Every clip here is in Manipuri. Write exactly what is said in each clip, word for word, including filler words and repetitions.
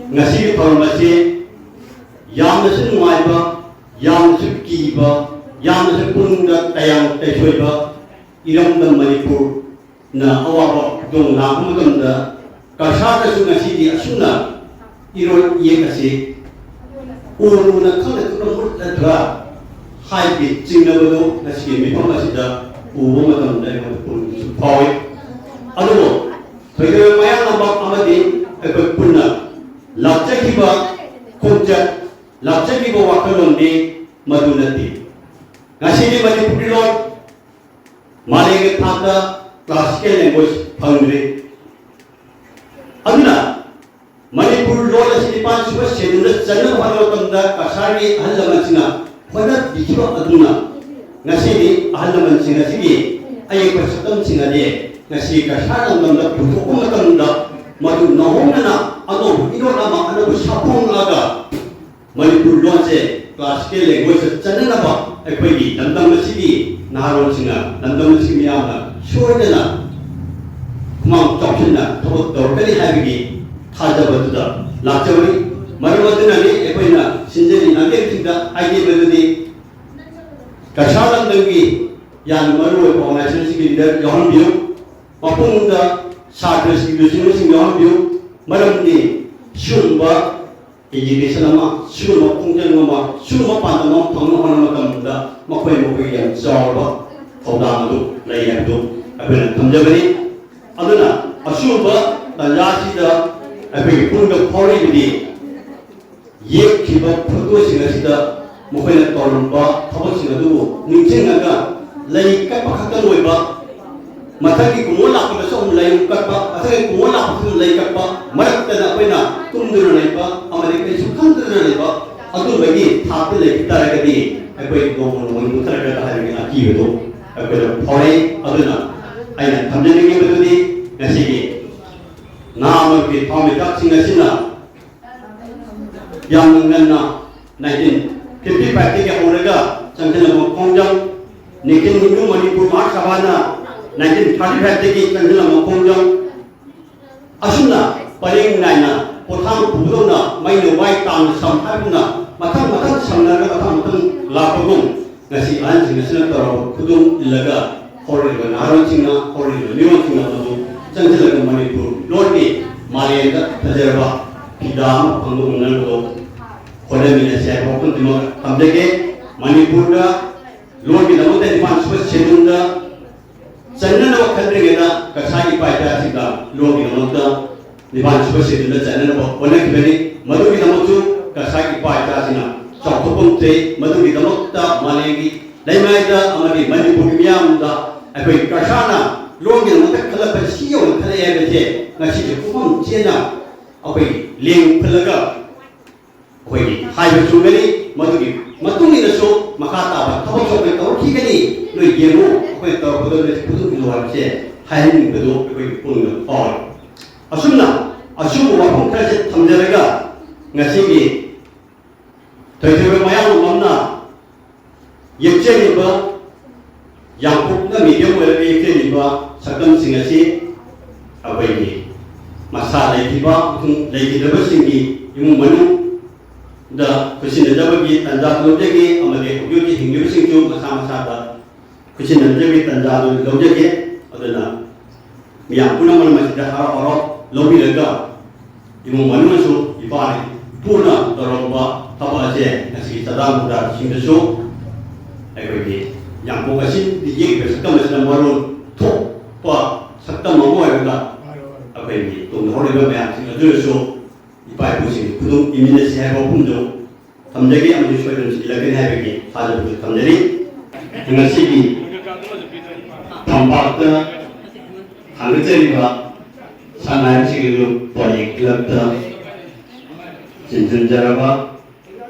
ꯉꯁꯤꯒꯤ ꯊꯧꯔꯝ ꯑꯁꯤ ꯌꯥꯝꯅꯁꯨ ꯅꯨꯡꯉꯥꯏꯕ, ꯌꯥꯝꯅꯁꯨ ꯀꯤꯕ, ꯌꯥꯝꯅꯁꯨ ꯄꯨꯛꯅꯤꯡꯗ ꯇꯌꯥꯡ ꯇꯩꯁꯣꯏꯕ ꯏꯔꯝꯗꯝ ꯃꯅꯤꯄꯨꯔꯅ ꯑꯋꯥꯕ ꯈꯨꯗꯣꯡ ꯂꯥꯛꯄ ꯃꯇꯝꯗ ꯀꯁꯥꯔꯗꯁꯨ ꯉꯁꯤꯗꯤ ꯑꯁꯨꯝꯅ ꯏꯔꯣꯏ ꯏꯌꯦꯛ ꯑꯁꯤ ꯎ ꯎꯅ ꯈꯪꯅ ꯈꯪꯅ ꯃꯨꯠꯂꯗ꯭ꯔꯥ ꯍꯥꯏꯕꯒꯤ ꯆꯤꯡꯅꯕꯗꯨ ꯉꯁꯤꯒꯤ ꯃꯤꯐꯝ ꯑꯁꯤꯗ ꯎꯕ ꯃꯇꯝꯗ ꯑꯩꯉꯣꯟꯗ ꯄꯨꯛꯅꯤꯡꯁꯨ ꯐꯥꯎꯏ꯫ ꯑꯗꯨꯕꯨ ꯊꯣꯏꯗꯣꯛ ꯃꯌꯥꯝ ꯑꯃ ꯑꯃꯗꯤ ꯑꯩꯈꯣꯏ ꯄꯨꯟꯅ ꯂꯥꯛꯆꯈꯤꯕ ꯈꯣꯡꯆꯠ, ꯂꯥꯛꯆꯈꯤꯕ ꯋꯥꯈꯜꯂꯣꯟꯗꯤ ꯃꯗꯨ ꯅꯠꯇꯦ꯫ ꯉꯁꯤꯗꯤ ꯃꯅꯤꯄꯨꯔꯤ ꯂꯣꯟ ꯃꯥꯂꯦꯝꯒꯤ ꯊꯥꯛꯇ classical language ꯐꯪꯗ꯭ꯔꯤ꯫ ꯑꯗꯨꯅ ꯃꯅꯤꯄꯨꯔ ꯂꯣꯟ ꯑꯁꯤ ꯅꯤꯄꯥꯟ ꯁꯨꯕ schedule ꯗ ꯆꯟꯅꯕ ꯍꯣꯠꯅꯕ ꯃꯇꯝꯗ ꯀꯁꯥꯔꯒꯤ ꯑꯍꯜ ꯂꯃꯟꯁꯤꯡꯅ ꯍꯣꯠꯅꯕꯤꯈꯤꯕ ꯑꯗꯨꯅ ꯉꯁꯤꯗꯤ ꯑꯍꯜ ꯂꯃꯟꯁꯤꯡ ꯑꯁꯤꯒꯤ ꯑꯌꯦꯛꯄ ꯁꯛꯇꯝꯁꯤꯡ ꯑꯗꯤ ꯉꯁꯤ ꯀꯁꯥꯔ ꯂꯝꯗꯝꯗ ꯄꯨꯊꯣꯛꯄ ꯃꯇꯝꯗ ꯃꯗꯨ ꯅꯧꯍꯧꯅꯅ ꯑꯅꯧꯕ ꯏꯔꯣꯟ ꯑꯃ, ꯑꯅꯧꯕ ꯁꯥꯐꯣꯡꯂꯛꯑꯒ ꯃꯅꯤꯄꯨꯔ ꯂꯣꯟꯁꯦ classical language ꯇ ꯆꯟꯅꯅꯕ ꯑꯩꯈꯣꯏꯒꯤ ꯂꯝꯗꯝ ꯑꯁꯤꯒꯤ ꯅꯍꯥꯔꯣꯜꯁꯤꯡꯅ, ꯂꯝꯗꯝ ꯑꯁꯤꯒꯤ ꯃꯤꯌꯥꯝꯅ ꯁꯣꯏꯗꯅ ꯈꯨꯃꯥꯡ ꯆꯥꯎꯁꯤꯟꯅ ꯊꯕꯛ ꯇꯧꯔꯛꯀꯅꯤ ꯍꯥꯏꯕꯒꯤ ꯊꯥꯖꯕꯗꯨꯗ ꯂꯥꯛꯆꯕꯅꯤ꯫ ꯃꯔꯝ ꯑꯗꯨꯅꯅꯤ ꯑꯩꯈꯣꯏꯅ ꯁꯤꯟꯖꯔꯤ ꯂꯝꯖꯦꯜꯁꯤꯡꯗ ꯍꯥꯏꯖꯕꯗꯨꯗꯤ ꯀꯁꯥꯔ ꯂꯝꯗꯝꯒꯤ ꯌꯥꯝꯅ ꯃꯔꯨ ꯑꯣꯏꯕ organization ꯁꯤꯒꯤ leader ꯌꯥꯎꯍꯟꯕꯤꯌꯨ꯫ ꯃꯄꯨꯡꯗ ꯁꯥꯇ꯭ꯔꯁꯤꯡ, ꯂꯨꯆꯤꯡꯕꯁꯤꯡ ꯌꯥꯎꯍꯟꯕꯤꯌꯨ꯫ ꯃꯔꯝꯗꯤ ꯁꯤꯒꯨꯝꯕ education ꯑꯃ, ꯁꯤꯒꯨꯝꯕ ꯈꯣꯡꯖꯪ ꯑꯃ, ꯁꯤꯒꯨꯝꯕ ꯄꯥꯟꯗꯝ ꯑꯃ ꯐꯪꯅꯕ ꯍꯣꯠꯅꯕ ꯃꯇꯝꯗ ꯃꯈꯣꯏ ꯃꯈꯣꯏꯒꯤ ꯌꯥꯝ ꯆꯥꯎꯔꯕ ꯊꯧꯗꯥꯡ ꯑꯗꯨ ꯂꯩ ꯍꯥꯏꯕꯗꯨ ꯑꯩꯈꯣꯏꯅ ꯊꯝꯖꯕꯅꯤ꯫ ꯑꯗꯨꯅ ꯑꯁꯤꯒꯨꯝꯕ ꯇꯥꯟꯖꯥ ꯑꯁꯤꯗ ꯑꯩꯈꯣꯏꯒꯤ ꯄꯨꯛꯅꯤꯡꯗ ꯐꯥꯎꯔꯛꯏꯕꯗꯤ ꯌꯦꯛꯈꯤꯕ ꯐꯣꯇꯣꯁꯤꯡ ꯑꯁꯤꯗ ꯃꯈꯣꯏꯅ ꯇꯧꯔꯝꯕ ꯊꯕꯛꯁꯤꯡ ꯑꯗꯨꯕꯨ ꯅꯤꯡꯁꯤꯡꯉꯒ ꯂꯩ ꯀꯠꯄ ꯈꯛꯇꯪ ꯑꯣꯏꯕ, ꯃꯊꯪꯒꯤ ꯀꯨꯝꯑꯣꯟ ꯂꯥꯛꯄꯗꯁꯨ ꯑꯃꯨꯛ ꯂꯩ ꯀꯠꯄ, ꯃꯊꯪꯒꯤ ꯀꯨꯝꯑꯣꯟ ꯂꯥꯛꯄꯗꯁꯨ ꯂꯩ ꯀꯠꯄ, ꯃꯔꯛꯇꯅ ꯑꯩꯈꯣꯏꯅ ꯇꯨꯝꯗꯨꯅ ꯂꯩꯕ ꯑꯃꯗꯤ ꯀꯔꯤꯁꯨ ꯈꯪꯗꯗꯅ ꯂꯩꯕ ꯑꯗꯨꯝꯕꯒꯤ ꯊꯥꯛꯇ ꯂꯩꯈꯤ ꯇꯥꯔꯒꯗꯤ ꯑꯩꯈꯣꯏ ꯅꯣꯡꯃ ꯅꯣꯡꯃꯒꯤ ꯃꯨꯠꯊꯔꯛꯀꯗ꯭ꯔꯥ ꯍꯥꯏꯕꯒꯤ ꯑꯀꯤꯕꯗꯨ ꯑꯩꯈꯣꯏꯗ ꯐꯥꯎꯔꯛꯏ꯫ ꯑꯗꯨꯅ ꯑꯩꯅ ꯊꯝꯖꯅꯤꯡꯉꯤꯕꯗꯨꯗꯤ ꯉꯁꯤꯒꯤ ꯅꯍꯥ ꯑꯃꯒꯤ ꯊꯋꯥꯟꯃꯤꯆꯥꯛꯁꯤꯡ ꯑꯁꯤꯅ ꯌꯥꯝꯅ ꯉꯟꯅ nineteen fifty five ꯇꯒꯤ ꯍꯧꯔꯒ ꯆꯪꯁꯤꯜꯂꯝꯕ ꯈꯣꯡꯖꯪ, Nikhil Hindu Manipur ꯃꯍꯥꯁꯚꯥꯅ nineteen thirty five ꯇꯒꯤ ꯆꯪꯁꯤꯜꯂꯝꯕ ꯈꯣꯡꯖꯪ, ꯑꯁꯨꯝꯅ ꯄꯔꯦꯡ ꯅꯥꯏꯅ ꯄꯣꯠꯊꯥꯡ ꯄꯨꯕꯗꯧꯅ ꯃꯩꯅ ꯋꯥꯏ, ꯇꯥꯡꯅ ꯁꯝ ꯍꯥꯏꯕꯒꯨꯝꯅ ꯃꯊꯪ ꯃꯊꯪ ꯁꯝꯅꯔꯒ ꯃꯊꯪ ꯃꯊꯪ ꯂꯥꯛꯄꯒꯨꯝ, ꯉꯁꯤ ꯑꯍꯟꯁꯤꯡ ꯑꯁꯤꯅ ꯇꯧꯔꯕ ꯈꯨꯗꯣꯡ ꯏꯜꯂꯒ ꯍꯧꯔꯛꯂꯤꯕ ꯅꯍꯥꯔꯣꯜꯁꯤꯡꯅ, ꯍꯧꯔꯛꯂꯤꯕ ꯃꯤꯔꯣꯜꯁꯤꯡꯅ ꯃꯗꯨ ꯆꯪꯁꯤꯜꯂꯒ ꯃꯅꯤꯄꯨꯔ ꯂꯣꯟꯒꯤ ꯃꯥꯂꯦꯝꯗ ꯐꯖꯔꯕ ꯐꯤꯗꯥ ꯑꯃ ꯐꯪꯕ ꯉꯝꯅꯅꯕꯗꯣ ꯍꯣꯠꯅꯃꯤꯟꯅꯁꯤ ꯍꯥꯏꯕ ꯋꯥꯐꯝꯁꯤꯃ ꯊꯝꯖꯒꯦ꯫ ꯃꯅꯤꯄꯨꯔꯗ ꯂꯣꯟꯒꯤꯗꯃꯛꯇ ꯅꯤꯄꯥꯟ ꯁꯨꯕ ꯁꯦꯗꯨꯜꯗ ꯆꯟꯅꯅꯕ ꯈꯟꯗ꯭ꯔꯤꯉꯩꯗ ꯀꯁꯥꯔꯒꯤ ꯏꯄꯥ ꯏꯆꯥꯁꯤꯡꯗ ꯂꯣꯟꯒꯤꯗꯃꯛꯇ ꯅꯤꯄꯥꯟ ꯁꯨꯕ ꯁꯦꯗꯨꯜꯗ ꯆꯟꯅꯅꯕ ꯍꯣꯠꯅꯈꯤꯕꯅꯤ꯫ ꯃꯗꯨꯒꯤꯗꯃꯛꯁꯨ ꯀꯁꯥꯔꯒꯤ ꯏꯄꯥ ꯏꯆꯥꯁꯤꯡꯅ ꯆꯥꯎꯊꯣꯛꯐꯝ ꯊꯣꯛꯏ꯫ ꯃꯗꯨꯒꯤꯗꯃꯛꯇ ꯃꯥꯂꯦꯝꯒꯤ ꯂꯩꯃꯥꯏꯗ ꯑꯃꯗꯤ ꯃꯅꯤꯄꯨꯔꯒꯤ ꯃꯤꯌꯥꯝꯗ ꯑꯩꯈꯣꯏ ꯀꯁꯥꯔꯅ ꯂꯣꯟꯒꯤꯗꯃꯛꯇ ꯈꯜꯂꯛꯄ ꯁꯤ ꯌꯧꯅ ꯈꯜꯂꯛꯑꯦ ꯍꯥꯏꯕꯁꯦ ꯉꯁꯤꯁꯦ ꯄꯨꯡꯐꯝ ꯆꯦꯅ ꯑꯩꯈꯣꯏ ꯂꯦꯡ ꯈꯠꯂꯒ ꯑꯩꯈꯣꯏꯒꯤ ꯍꯥꯏꯕ ꯆꯨꯝꯒꯅꯤ꯫ ꯃꯗꯨꯒꯤ ꯃꯇꯨꯡ ꯏꯟꯅꯁꯨ ꯃꯈꯥ ꯇꯥꯕ ꯊꯕꯛꯁꯨ ꯑꯩꯈꯣꯏ ꯇꯧꯔꯛꯈꯤꯒꯅꯤ꯫ ꯅꯣꯏ ꯌꯦꯡꯉꯨ, ꯑꯩꯈꯣꯏ ꯇꯧꯔꯛꯄꯗꯣ ꯅꯣꯏ ꯈꯨꯗꯣꯡ ꯏꯜꯂꯨ ꯍꯥꯏꯕꯁꯦ ꯍꯥꯏꯍꯟꯅꯤꯡꯕꯗꯣ ꯑꯩꯈꯣꯏꯒꯤ ꯄꯨꯛꯅꯤꯡꯗ ꯐꯥꯎꯔꯦ꯫ ꯑꯁꯨꯝꯅ ꯑꯁꯤꯒꯨꯝꯕ ꯋꯥꯐꯝ ꯈꯔꯁꯦ ꯊꯝꯖꯔꯒ ꯉꯁꯤꯒꯤ ꯊꯣꯏꯊꯣꯏꯕ ꯃꯌꯥꯝ ꯑꯃꯅ ꯌꯦꯛꯆꯔꯤꯕ ꯌꯥꯡꯀꯣꯛꯅ medium ꯑꯣꯏꯔꯒ ꯌꯦꯛꯆꯔꯤꯕ ꯁꯛꯇꯝꯁꯤꯡ ꯑꯁꯤ ꯑꯩꯈꯣꯏꯒꯤ ꯃꯁꯥ ꯂꯩꯈꯤꯕ ꯑꯃꯁꯨꯡ ꯂꯩꯈꯤꯗꯕꯁꯤꯡꯒꯤ ꯏꯃꯨꯡ ꯃꯅꯨꯡꯗ ꯈꯨꯠꯁꯤꯟꯅꯖꯕꯒꯤ ꯇꯥꯟꯖꯥ ꯂꯧꯖꯒꯦ ꯑꯃꯗꯤ ꯍꯧꯖꯤꯛ ꯍꯧꯖꯤꯛ ꯍꯤꯡꯂꯤꯕꯁꯤꯡꯁꯨ ꯃꯁꯥ ꯃꯁꯥꯗ ꯈꯨꯠꯁꯤꯟꯅꯖꯕꯒꯤ ꯇꯥꯟꯖꯥ ꯑꯗꯨ ꯂꯧꯖꯒꯦ꯫ ꯑꯗꯨꯅ ꯃꯤꯌꯥꯝ ꯄꯨꯝꯅꯃꯛꯅ ꯃꯁꯤꯗ ꯍꯔꯥꯎ ꯍꯔꯥꯎ ꯂꯧꯕꯤꯔꯒ ꯏꯃꯨꯡ ꯃꯅꯨꯡꯅꯁꯨ ꯏꯄꯥ ꯏꯄꯨꯅ ꯇꯧꯔꯝꯕ ꯊꯕꯛ ꯑꯁꯦ ꯉꯁꯤꯒꯤ ꯆꯥꯗꯥ ꯃꯨꯗꯥꯁꯤꯡꯗꯁꯨ ꯑꯩꯈꯣꯏꯒꯤ ꯌꯥꯡꯀꯣꯛ ꯑꯁꯤꯗ ꯌꯦꯛꯂꯤꯕ ꯁꯛꯇꯝ ꯑꯁꯤꯅ ꯃꯔꯣꯟ ꯊꯣꯛꯄ ꯁꯛꯇꯝ ꯑꯃ ꯑꯣꯏꯔꯒ ꯑꯩꯈꯣꯏꯒꯤ ꯇꯨꯡꯗ ꯍꯧꯔꯤꯕ ꯃꯌꯥꯝꯁꯤꯡ ꯑꯗꯨꯅꯁꯨ ꯏꯄꯥ ꯏꯄꯨꯁꯤꯡꯒꯤ ꯈꯨꯗꯣꯡ ꯏꯃꯤꯟꯅꯁꯤ ꯍꯥꯏꯕ ꯋꯥꯐꯝꯗꯨ ꯊꯝꯖꯒꯦ ꯑꯃꯗꯤ ꯁꯣꯏꯗꯅ ꯏꯜꯂꯛꯀꯅꯤ ꯍꯥꯏꯕꯒꯤ ꯊꯥꯖꯕꯁꯨ ꯊꯝꯖꯔꯤ꯫ ꯉꯁꯤꯒꯤ ꯐꯝꯄꯥꯛꯇ ꯊꯥꯡꯒꯠꯆꯔꯤꯕ ꯁꯛꯅꯥꯏꯕꯁꯤꯡ ꯑꯗꯨ ꯄꯣꯠꯌꯦꯡ ꯀ꯭ꯂꯕꯇ ꯆꯤꯟꯁꯤꯟꯖꯔꯕ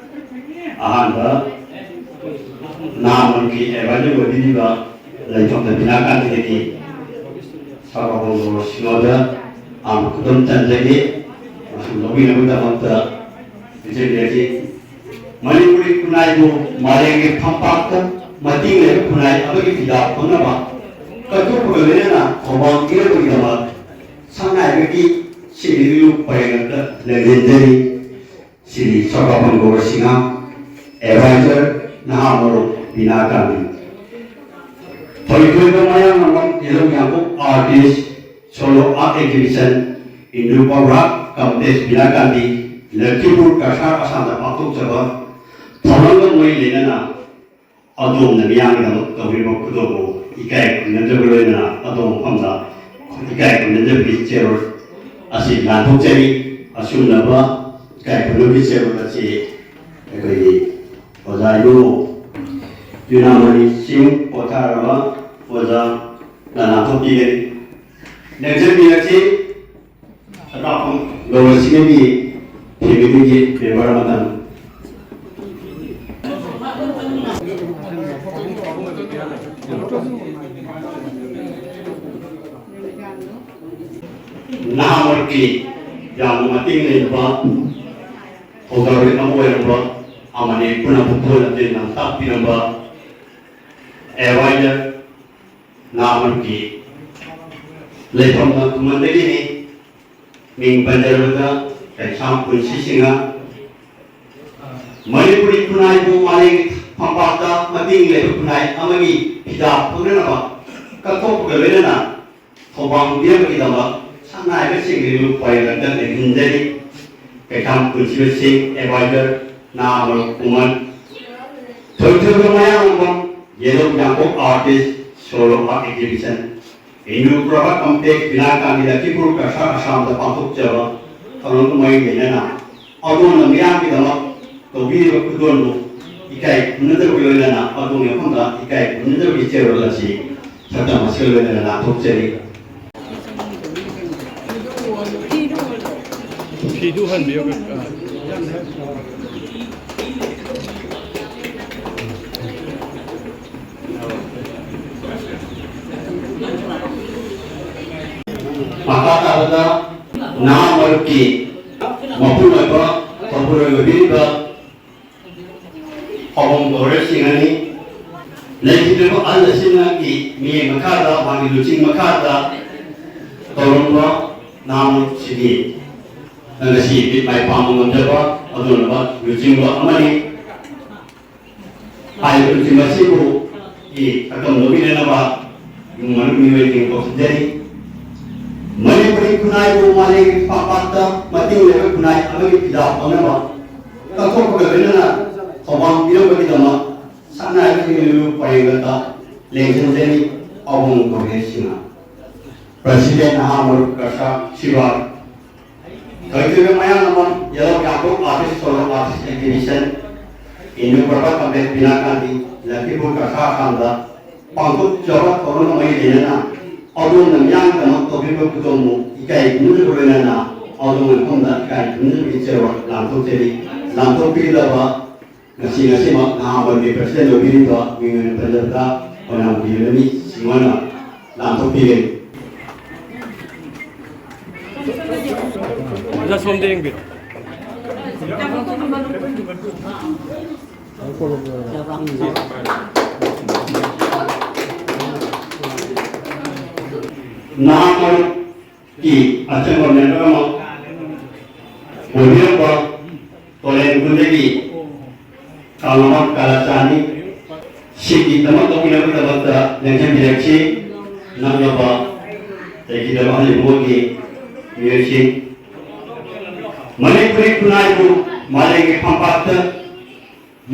ꯑꯍꯥꯟꯕ ꯅꯍꯥꯃꯣꯜꯒꯤ advisor ꯑꯣꯏꯕꯤꯔꯤꯕ ꯂꯩꯐꯝꯗ ꯕꯤꯅꯥꯀꯥꯟꯇꯤꯗꯒꯤ ꯁꯥꯕ ꯍꯣꯡꯗꯣꯛꯁꯤꯡꯗ ꯑꯃ ꯈꯨꯗꯝ ꯆꯟꯖꯒꯦ꯫ ꯃꯁꯤ ꯂꯧꯕꯤꯅꯕꯒꯤꯗꯃꯛꯇ ꯄꯤꯖꯕꯤꯔꯛꯈꯤ꯫ ꯃꯅꯤꯄꯨꯔꯤ ꯈꯨꯟꯅꯥꯏꯕꯨ ꯃꯥꯂꯦꯝꯒꯤ ꯐꯝꯄꯥꯛꯇ ꯃꯇꯤꯡ ꯂꯩꯕ ꯈꯨꯟꯅꯥꯏ ꯑꯃꯒꯤ ꯐꯤꯗꯥ ꯐꯪꯅꯕ ꯀꯠꯊꯣꯛꯄꯒ ꯂꯣꯏꯅꯅ ꯊꯧꯕꯥꯜ ꯄꯤꯔꯛꯄꯒꯤꯗꯃꯛ ꯁꯛꯅꯥꯏꯕꯒꯤ ꯁꯤꯒꯤꯁꯨ ꯄꯔꯦꯡ ꯑꯝꯇ ꯂꯦꯡꯁꯤꯟꯖꯔꯤ꯫ ꯁꯤꯗꯤ ꯁꯣꯔꯣꯛꯄꯥꯐꯝ ꯒꯧꯔ ꯁꯤꯡꯍ, advisor ꯅꯍꯥ ꯃꯔꯨꯞ ꯕꯤꯅꯥ ꯒꯥꯟꯙꯤ꯫ ꯊꯣꯏꯊꯣꯏꯕ ꯃꯌꯥꯡꯂꯝꯕꯝ ꯌꯦꯜꯍꯧ ꯌꯥꯡꯀꯣꯛ artist, solo art exhibition, Indu Pavra Complex ꯕꯤꯅꯥ ꯒꯥꯟꯙꯤ, ꯂꯈꯤꯄꯨꯔ ꯀꯁꯥꯔ ꯑꯁꯥꯝꯗ ꯄꯥꯡꯊꯣꯛꯆꯕ ꯊꯧꯔꯝꯒ ꯃꯔꯤ ꯂꯩꯅꯅ ꯑꯗꯣꯝꯅ ꯃꯤꯌꯥꯝꯒꯤꯗꯃꯛ ꯇꯧꯕꯤꯔꯤꯕ ꯈꯨꯗꯣꯜꯕꯨ ꯏꯀꯥꯏ ꯈꯨꯝꯅꯖꯕ ꯂꯣꯏꯅꯅ ꯑꯗꯣꯝ ꯃꯐꯝꯗ ꯏꯀꯥꯏ ꯈꯨꯝꯅꯖꯕꯒꯤ ꯆꯦꯔꯣꯜ ꯑꯁꯤ ꯂꯥꯟꯊꯣꯛꯆꯔꯤ꯫ ꯑꯁꯨꯝꯂꯕ ꯏꯀꯥꯏ ꯈꯨꯝꯅꯕꯒꯤ ꯆꯦꯔꯣꯜ ꯑꯁꯤ ꯑꯩꯈꯣꯏꯒꯤ ꯑꯣꯖꯥ ꯌꯨ ꯌꯨꯅꯥꯃꯅꯤ ꯁꯤꯡ ꯄꯣꯊꯥꯔꯕ ꯑꯣꯖꯥꯅ ꯂꯥꯟꯊꯣꯛꯄꯤꯒꯅꯤ꯫ ꯂꯦꯡꯖꯟꯕꯤꯔꯁꯤ꯫ ꯁꯔꯀꯥꯔꯐꯝ ꯒꯧꯔ ꯁꯤꯡꯍꯒꯤ ꯐꯦꯃꯤꯂꯤꯒꯤ ꯃꯦꯝꯕꯔ ꯑꯃꯇꯪ꯫ ꯅꯍꯥ ꯃꯔꯛꯀꯤ ꯌꯥꯝꯅ ꯃꯇꯦꯡ ꯂꯩꯔꯕ ꯊꯧꯖꯥꯜ ꯑꯃ ꯑꯣꯏꯔꯝꯕ ꯑꯃꯅꯤ꯫ ꯄꯨꯟꯅ ꯄꯨꯛꯊꯣꯛꯅ ꯇꯦꯟꯅ ꯇꯥꯛꯄꯤꯔꯝꯕ advisor ꯅꯍꯥ ꯃꯔꯛꯀꯤ ꯂꯩꯐꯝꯅ ꯈꯨꯃꯟꯗꯒꯤꯅꯤ꯫ ꯃꯤꯡ ꯄꯟꯖꯔꯕꯗ ꯀꯩꯁꯥꯝ ꯄꯨꯟꯁꯤ ꯁꯤꯡꯍ꯫ ꯃꯅꯤꯄꯨꯔꯤ ꯈꯨꯟꯅꯥꯏꯕꯨ ꯃꯥꯂꯦꯝꯒꯤ ꯐꯝꯄꯥꯛꯇ ꯃꯇꯤꯡ ꯂꯩꯕ ꯈꯨꯟꯅꯥꯏ ꯑꯃꯒꯤ ꯐꯤꯗꯥ ꯐꯪꯅꯅꯕ ꯀꯠꯊꯣꯛꯄꯒ ꯂꯣꯏꯅꯅ ꯊꯧꯕꯥꯜ ꯄꯤꯔꯝꯕꯒꯤꯗꯃꯛ ꯁꯛꯅꯥꯏꯕꯁꯤꯡꯒꯤꯁꯨ ꯄꯔꯦꯡ ꯂꯦꯡꯍꯟꯖꯔꯤ꯫ ꯀꯩꯁꯥꯝ ꯄꯨꯟꯁꯤꯕ ꯁꯤꯡ, advisor ꯅꯍꯥ ꯃꯔꯨꯞ ꯈꯨꯃꯟ꯫ ꯊꯣꯏꯊꯣꯏꯕ ꯃꯌꯥꯡꯂꯝꯕꯝ ꯌꯦꯜꯍꯧ ꯌꯥꯡꯀꯣꯛ artist, solo art exhibition, Indu Pavra Complex ꯕꯤꯅꯥ ꯒꯥꯟꯙꯤ, ꯂꯈꯤꯄꯨꯔ ꯀꯁꯥꯔ ꯑꯁꯥꯝꯗ ꯄꯥꯡꯊꯣꯛꯆꯕ ꯊꯧꯔꯝꯒ ꯃꯔꯤ ꯂꯩꯅꯅ ꯑꯗꯣꯝꯅ ꯃꯤꯌꯥꯝꯒꯤꯗꯃꯛ ꯇꯧꯕꯤꯔꯤꯕ ꯈꯨꯗꯣꯜꯕꯨ ꯏꯀꯥꯏ ꯈꯨꯝꯅꯗꯕꯒꯤ ꯂꯣꯏꯅꯅ ꯑꯗꯣꯝꯒꯤ ꯃꯐꯝꯗ ꯏꯀꯥꯏ ꯈꯨꯝꯅꯗꯕꯒꯤ ꯆꯦꯔꯣꯜ ꯑꯁꯤ ꯁꯛꯇꯝ ꯑꯁꯤꯒ ꯂꯣꯏꯅꯅ ꯂꯥꯟꯊꯣꯛꯆꯔꯤ꯫ ꯐꯤꯗꯨ ꯍꯟꯕꯤꯌꯨ꯫ ꯃꯈꯥ ꯇꯥꯕꯗ ꯅꯍꯥ ꯃꯔꯨꯞꯀꯤ ꯃꯄꯨꯔꯣꯏꯕ, ꯃꯄꯨꯔꯣꯏꯕ ꯄꯤꯔꯤꯕ ꯐꯥꯎꯕꯝ ꯒꯧꯔ ꯁꯤꯡꯍꯅꯤ꯫ ꯂꯩꯈꯤꯗ꯭ꯔꯕ ꯑꯍꯜ ꯑꯁꯤꯅꯒꯤ ꯃꯤꯠꯌꯦꯡ ꯃꯈꯥꯗ, ꯃꯥꯒꯤ ꯂꯨꯆꯤꯡ ꯃꯈꯥꯗ ꯇꯧꯔꯝꯕ ꯅꯍꯥꯃꯨꯛꯁꯤꯗꯤ ꯉꯁꯤ ꯃꯤꯠ ꯃꯥꯏ ꯄꯥꯡꯕ ꯉꯝꯖꯕ ꯑꯗꯨꯒꯨꯝꯂꯕ ꯂꯨꯆꯤꯡꯕ ꯑꯃꯅꯤ꯫ ꯍꯥꯏꯔꯤꯕ ꯂꯨꯆꯤꯡꯕ ꯑꯁꯤꯕꯨ ꯑꯀꯝ ꯂꯧꯕꯤꯅꯅꯕ ꯏꯃꯨꯡ ꯃꯅꯨꯡ ꯃꯤꯑꯣꯏꯁꯤꯡ ꯀꯧꯁꯤꯟꯖꯔꯤ꯫ ꯃꯅꯤꯄꯨꯔꯤ ꯈꯨꯟꯅꯥꯏꯕꯨ ꯃꯥꯂꯦꯝꯒꯤ ꯐꯝꯄꯥꯛꯇ ꯃꯇꯤꯡ ꯂꯩꯕ ꯈꯨꯟꯅꯥꯏ ꯑꯃꯒꯤ ꯐꯤꯖꯥ ꯐꯪꯅꯕ ꯀꯠꯊꯣꯛꯄꯒ ꯂꯣꯏꯅꯅ ꯊꯧꯕꯥꯜ ꯄꯤꯔꯝꯕꯒꯤꯗꯃꯛ ꯁꯛꯅꯥꯏꯕꯁꯤꯡꯒꯤ ꯄꯔꯦꯡꯗ ꯂꯦꯡꯁꯤꯟꯖꯔꯤ꯫ ꯑꯍꯣꯡ ꯀꯣꯡꯒ꯭ꯔꯦꯁꯁꯤꯡꯅ ꯄ꯭ꯔꯁꯤꯗꯦꯟ ꯅꯍꯥ ꯃꯔꯨꯞ ꯀꯁꯥ ꯁꯤꯕꯥ ꯊꯣꯏꯊꯣꯏꯕ ꯃꯌꯥꯝ ꯑꯃ Yellou Yangkok artist solo artist exhibition Indu Prabha complex Binakandi Lakhipur ꯀꯁꯥ ꯑꯁꯥꯝꯗ ꯄꯥꯡꯊꯣꯛꯆꯕ ꯊꯧꯔꯝ ꯑꯃꯒꯤ ꯂꯩꯅꯅ ꯑꯗꯣꯝꯅ ꯃꯤꯌꯥꯝꯒꯤꯗꯃꯛ ꯇꯧꯕꯤꯕ ꯈꯨꯗꯣꯡꯕꯨ ꯏꯀꯥꯏ ꯈꯨꯝꯅꯗꯕ ꯂꯣꯏꯅꯅ ꯑꯗꯣꯝꯒꯤ ꯃꯐꯝꯗ ꯏꯀꯥꯏ ꯈꯨꯝꯅꯗꯕꯒꯤ ꯆꯦꯔꯣꯜ ꯂꯥꯟꯊꯣꯛꯆꯔꯤ꯫ ꯂꯥꯟꯊꯣꯛꯄꯤꯒꯗꯕ ꯉꯁꯤ ꯉꯁꯤꯃꯛ ꯅꯍꯥ ꯕꯟꯒꯤ ꯄ꯭ꯔꯁꯤꯗꯦꯟ ꯑꯣꯏꯕꯤꯔꯤꯕ ꯃꯤꯡ ꯑꯣꯏꯅ ꯄꯟꯖꯕꯗ ꯑꯣꯏꯅꯥꯝ ꯕꯤꯔꯦꯟꯅꯤ ꯁꯤꯡꯍꯅ ꯂꯥꯟꯊꯣꯛꯄꯤꯔꯦ꯫ ꯑꯣꯖꯥ ꯁꯣꯝꯗ ꯌꯦꯡꯕꯤꯔꯣ꯫ ꯅꯍꯥ ꯃꯔꯨꯞꯀꯤ ꯑꯆꯝꯕ ꯃꯦꯝꯕꯔ ꯑꯃ ꯑꯣꯏꯕꯤꯔꯛꯄ ꯀꯣꯂꯦꯟ ꯈꯨꯟꯗꯒꯤ ꯀꯥꯡꯂꯨꯞ ꯀꯂꯥꯆꯥꯟꯅꯤ꯫ ꯁꯤꯒꯤꯗꯃꯛ ꯇꯧꯕꯤꯅꯕꯒꯤꯗꯃꯛꯇ ꯂꯦꯡꯁꯤꯟꯕꯤꯔꯛꯁꯤ꯫ ꯅꯛꯅꯕ ꯂꯩꯈꯤꯗꯕ ꯍꯧꯖꯤꯛ ꯃꯣꯏꯒꯤ ꯃꯤꯑꯣꯏꯁꯤꯡ ꯃꯅꯤꯄꯨꯔꯤ ꯈꯨꯟꯅꯥꯏꯕꯨ ꯃꯥꯂꯦꯝꯒꯤ ꯐꯝꯄꯥꯛꯇ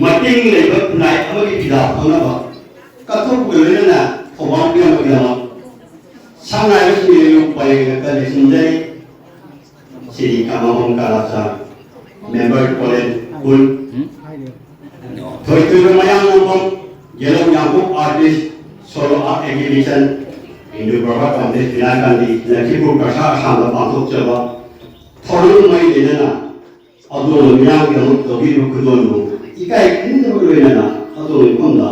ꯃꯇꯤꯡ ꯂꯩꯕ ꯈꯨꯟꯅꯥꯏ ꯑꯃꯒꯤ ꯐꯤꯖꯥ ꯐꯪꯅꯕ ꯀꯠꯊꯣꯛꯄꯒ ꯂꯣꯏꯅꯅ ꯊꯧꯕꯥꯜ ꯄꯤꯔꯝꯕꯒꯤꯗꯃꯛ ꯁꯛꯅꯥꯏꯕꯁꯤꯡꯒꯤ ꯄꯔꯦꯡ ꯈꯛꯇ ꯂꯩꯁꯤꯟꯖꯔꯤ꯫ ꯁꯤꯗꯤ ꯀꯃꯥꯕꯝ ꯀꯂꯥꯆꯥ, ꯃꯦꯝꯕꯔ ꯀꯣꯂꯦꯟ ꯈꯨꯟ, ꯊꯣꯏꯊꯣꯏꯕ ꯃꯌꯥꯡꯂꯥꯡꯕꯝ, Yellou Yangkok artist solo art exhibition, Indu Prabha complex Binakandi Lakhipur ꯀꯁꯥ ꯑꯁꯥꯝꯗ ꯄꯥꯡꯊꯣꯛꯆꯕ ꯊꯧꯔꯝ ꯑꯃꯒꯤ ꯂꯩꯅꯅ ꯑꯗꯣꯝꯅ ꯃꯤꯌꯥꯝꯒꯤꯗꯃꯛ ꯇꯧꯕꯤꯔꯤꯕ ꯈꯨꯗꯣꯜꯕꯨ ꯏꯀꯥꯏ ꯈꯨꯝꯅꯗꯕ ꯂꯣꯏꯅꯅ ꯑꯗꯣꯝꯒꯤ ꯃꯐꯝꯗ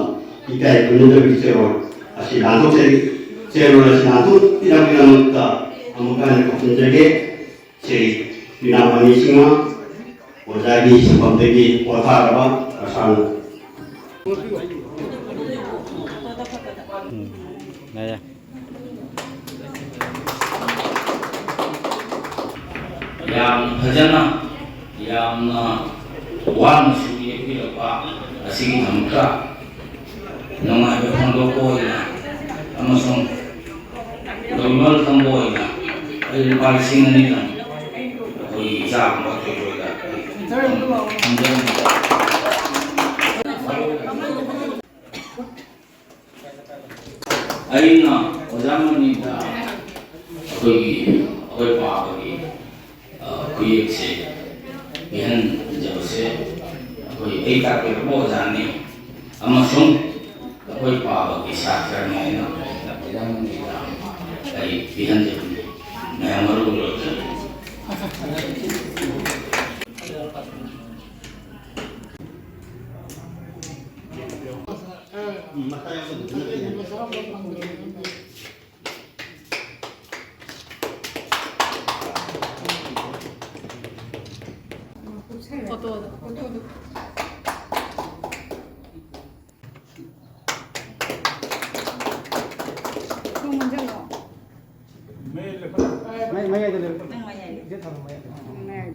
ꯏꯀꯥꯏ ꯈꯨꯝꯅꯗꯕꯒꯤ ꯆꯦꯔꯣꯜ ꯑꯁꯤ ꯂꯥꯟꯊꯣꯛꯆꯔꯤ꯫ ꯆꯦꯔꯣꯜ ꯑꯁꯤ ꯂꯥꯟꯊꯣꯛꯄꯤꯔꯛꯄꯒꯤꯗꯃꯛꯇ ꯑꯃꯨꯛ ꯍꯟꯅ ꯈꯨꯝꯖꯒꯦ꯫ ꯁ꯭ꯔꯤ ꯄꯤꯅꯥꯃꯅꯤ ꯁꯤꯡꯍ, ꯑꯣꯖꯥꯒꯤ ꯁꯤꯟꯐꯝꯗꯒꯤ ꯄꯣꯊꯥꯔꯕ ꯃꯁꯥꯟꯅ꯫ ꯎꯝ, ꯌꯥꯏ, ꯌꯥꯏ꯫ ꯌꯥꯝ ꯐꯖꯅ, ꯌꯥꯝꯅ ꯋꯥꯅꯁꯨ ꯌꯦꯛꯄꯤꯔꯛꯄ ꯑꯁꯤꯒꯤꯗꯃꯛꯇ ꯅꯨꯡꯉꯥꯏꯕ ꯐꯣꯡꯗꯣꯛꯄ ꯑꯣꯏꯅ ꯑꯃꯁꯨꯡ ꯇꯧꯕꯤꯃꯜ ꯈꯪꯕ ꯑꯣꯏꯅ ꯑꯩ ꯂꯨꯄꯥ ꯂꯤꯁꯤꯡ ꯑꯅꯤꯗꯪ ꯑꯩꯈꯣꯏꯒꯤ ꯏꯆꯥꯒꯨꯝꯕ ꯊꯣꯏꯊꯣꯏꯗ ꯊꯝꯖꯔꯝꯕ꯫ ꯑꯩꯅ ꯑꯣꯖꯥ ꯃꯅꯤꯗ ꯑꯩꯈꯣꯏꯒꯤ, ꯑꯩꯈꯣꯏ ꯄꯥꯕꯒꯤ, ꯑ, ꯈꯨꯌꯦꯛꯁꯦ ꯄꯤꯍꯟꯖꯕꯁꯦ ꯑꯩꯈꯣꯏ, ꯑꯩ ꯇꯥꯛꯄꯤꯔꯛꯄ ꯑꯣꯖꯥꯅꯤ ꯑꯃꯁꯨꯡ ꯑꯩꯈꯣꯏ ꯄꯥꯕꯒꯤ ꯁꯥꯇ꯭ꯔꯅꯤ ꯍꯥꯏꯅ ꯑꯣꯖꯥ ꯃꯅꯤꯗ ꯑꯩ ꯄꯤꯍꯟꯖꯕꯅꯤ꯫ ꯃꯌꯥꯝ ꯃꯔꯨ ꯑꯣꯏꯔꯛꯀꯅꯤ꯫ ꯐꯣꯇꯣꯗꯣ꯫ ꯃꯌꯥꯏ, ꯃꯌꯥꯏꯗ ꯂꯩꯔꯣ꯫ ꯅꯪ ꯃꯌꯥꯏꯗ꯫ ꯏꯆꯦ ꯊꯝꯃꯣ ꯃꯌꯥꯏꯗ꯫ ꯃꯌꯥꯏ꯫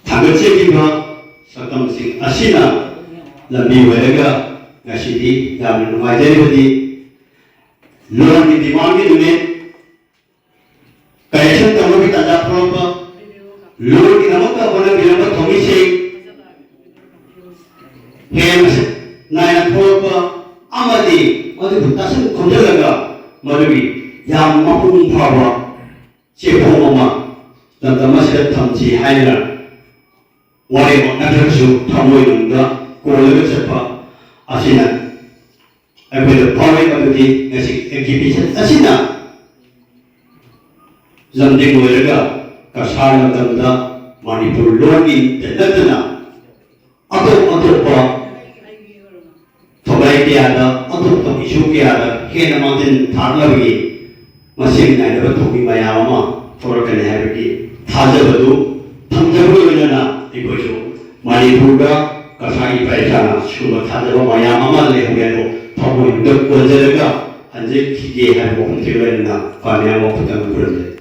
ꯊꯥꯒꯠꯆꯔꯤꯕ ꯁꯛꯇꯝꯁꯤꯡ ꯑꯁꯤꯅ ꯂꯝꯕꯤ ꯑꯣꯏꯔꯒ ꯉꯁꯤꯗꯤ ꯌꯥꯝꯅ ꯅꯨꯡꯉꯥꯏꯖꯔꯤꯕꯗꯤ ꯂꯣꯟꯒꯤ ꯗꯤꯃꯥꯟꯒꯤ ꯅꯨꯃꯤꯠ, ꯀꯔꯦꯛꯁꯟ ꯇꯧꯕꯒꯤ ꯇꯥꯟꯖꯥ ꯐꯪꯂꯛꯄ, ꯂꯣꯟꯒꯤꯗꯃꯛꯇ ꯍꯣꯠꯅꯕꯤꯔꯝꯕ ꯊꯧꯃꯤꯁꯤꯡ, ꯍꯦꯟꯅ ꯅꯥꯏꯅ ꯊꯣꯛꯂꯛꯄ ꯑꯃꯗꯤ ꯃꯗꯨꯕꯨ ꯇꯥꯁꯤꯟ ꯈꯣꯝꯖꯤꯜꯂꯒ ꯃꯗꯨꯒꯤ ꯌꯥꯝ ꯃꯄꯨꯡ ꯐꯥꯕ ꯆꯦꯐꯣꯡ ꯑꯃ ꯂꯝꯗꯝ ꯑꯁꯤꯗ ꯊꯝꯁꯤ ꯍꯥꯏꯗꯨꯅ ꯋꯥꯔꯦꯞ ꯅꯠꯇ꯭ꯔꯒꯁꯨ ꯊꯃꯣꯏꯅꯨꯡꯗ ꯀꯣꯜꯂꯒ ꯆꯠꯄ ꯑꯁꯤꯅ ꯑꯩꯈꯣꯏꯗ ꯐꯥꯎꯔꯦ꯫ ꯃꯗꯨꯗꯤ ꯉꯁꯤ ꯑꯦꯛꯖꯤꯕꯤꯁꯟ ꯑꯁꯤꯅ ꯂꯝꯗꯤꯡ ꯑꯣꯏꯔꯒ ꯀꯁꯥꯔ ꯂꯝꯗꯝꯗ ꯃꯅꯤꯄꯨꯔ ꯂꯣꯟꯒꯤꯗ ꯅꯠꯇꯅ ꯑꯇꯣꯞ ꯑꯇꯣꯞꯄ ꯊꯧꯒꯥꯏ ꯀꯌꯥꯗ, ꯑꯇꯣꯞꯄ ꯏꯁꯨ ꯀꯌꯥꯗ ꯍꯦꯟꯅ ꯃꯥꯡꯖꯤꯟ ꯊꯥꯔꯛꯅꯕꯒꯤ ꯃꯁꯤꯡ ꯅꯥꯏꯗꯕ ꯊꯧꯃꯤ ꯃꯌꯥꯝ ꯑꯃ ꯊꯣꯛꯂꯛꯀꯅꯤ ꯍꯥꯏꯕꯒꯤ ꯊꯥꯖꯕꯗꯨ ꯊꯝꯖꯕꯒ ꯂꯣꯏꯅꯅ ꯑꯩꯈꯣꯏꯁꯨ ꯃꯅꯤꯄꯨꯔꯗ ꯀꯁꯥꯔꯒꯤ ꯏꯄꯥ ꯏꯆꯥꯅ ꯁꯤꯒꯨꯝꯕ ꯊꯥꯖꯕ ꯃꯌꯥꯝ ꯑꯃ ꯂꯩꯍꯧꯔꯦ꯫ ꯑꯗꯣ ꯊꯃꯣꯏ ꯑꯝꯇ ꯀꯣꯟꯖꯔꯒ ꯍꯟꯖꯈꯤꯒꯦ ꯍꯥꯏꯕ ꯋꯥꯐꯝꯁꯤꯒ ꯂꯣꯏꯅꯅ ꯄꯥꯔꯃꯤꯌꯥ ꯋꯥꯐꯝꯗ ꯈꯨꯔꯨꯝꯖꯔꯤ꯫